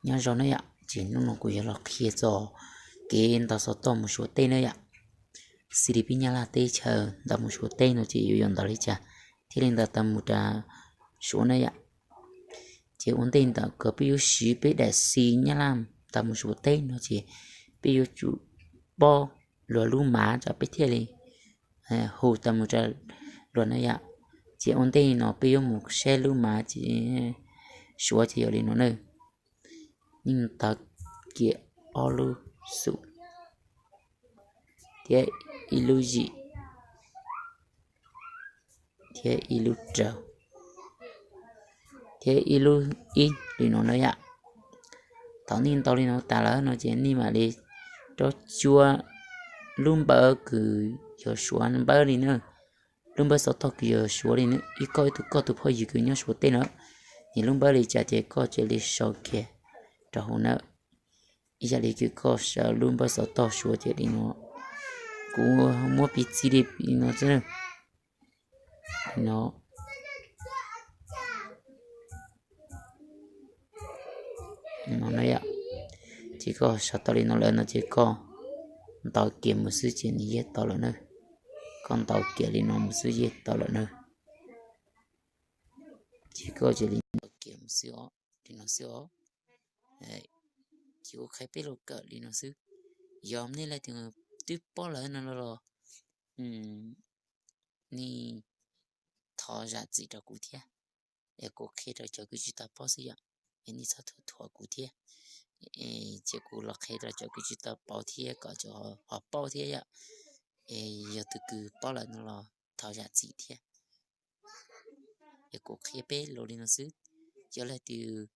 Nyob zoo na yom, ces hnub no kuv yuav los qhia txog kev ntaus xov tooj mus Suav teb na yom. Xib li peb Nyab Laj teb chaws ntaus mus Suav teb no ces yuav yog ntaus li cas thiaj li ntaus tau mus rau Suav na yom. Ces ua ntej ntawd peb yuav siv peb daim xis Nyab Laj ntaus mus Suav teb no ces peb yuav tsum paub luag lub mav rau peb thiaj li hu tau mus rau luag na yom. Ces ua ntej no peb yuav mus saib lub mav Suav ces yog li no na. Yeej tau kiag ob lub xum thiab ib lub yim thiab ib lub rau thiab ib lub ib li no na yom. Thaum nej ntaus li no tas lawm no ces nej mam li rov cuab lub npawb kws yog Suav npawb li na. Lub npawb xov tooj kws yog Suav li na, ib koj ib tug koj tus phooj ywg kws nyob Suav teb na, nws lub npawb li cas ces koj cia li sau kiag rau hauv na. Ib yam li kws koj sau lub npawb xov tooj Suav ces li no, kuv muab piv txwv li no xwb na. Li no, ces koj sau tau li no lawm no ces koj ntaus kiag mus xwb ces nws yeej tau lawm na. Koj ntaus kiag li no mus xwb yeej tau lawm na. Ces koj cia li ntaus kiag mus xwb os, li no xwb os. Ces kuv qhia peb lus kawm li no xwb. Yog nej leej twg twb paub lawm no los nej thov zam txim rau kuv thiab. Es kuv qhia rau cov kws tsis tau paub xwb yom, es nej txhob thuam thuam kuv thiab. Ces kuv los qhia rau cov kws tsis tau paub thiab kom cov ho paub thiab yom. Es yog tus kws paub lawm no los thov zam txim thiab. Es kuv qhia peb lus li no xwb. Yog leej twg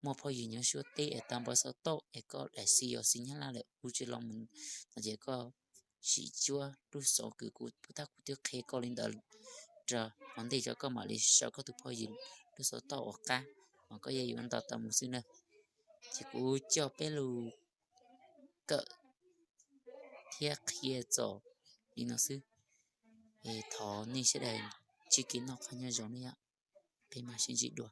muaj phooj ywg nyob Suav teb es tau npawb xov tooj es koj daim xis yog xis Nyab Laj lawm hu tsis los mus no ces koj sim cuab lub xov kws kuv pub tab kuv twb qhia koj li ntawd rau hauv ntej, koj mam li sau koj tus phooj ywg lub xov tooj uas qab mas koj yeej yuav ntaus tau mus xwb na. Ces kuv coj peb lus kawm thiab qhia txog li no xwb. Es thov nej sawv daws txoj kev noj qab nyob zoo na yom. Peb mam sib ntsib dua.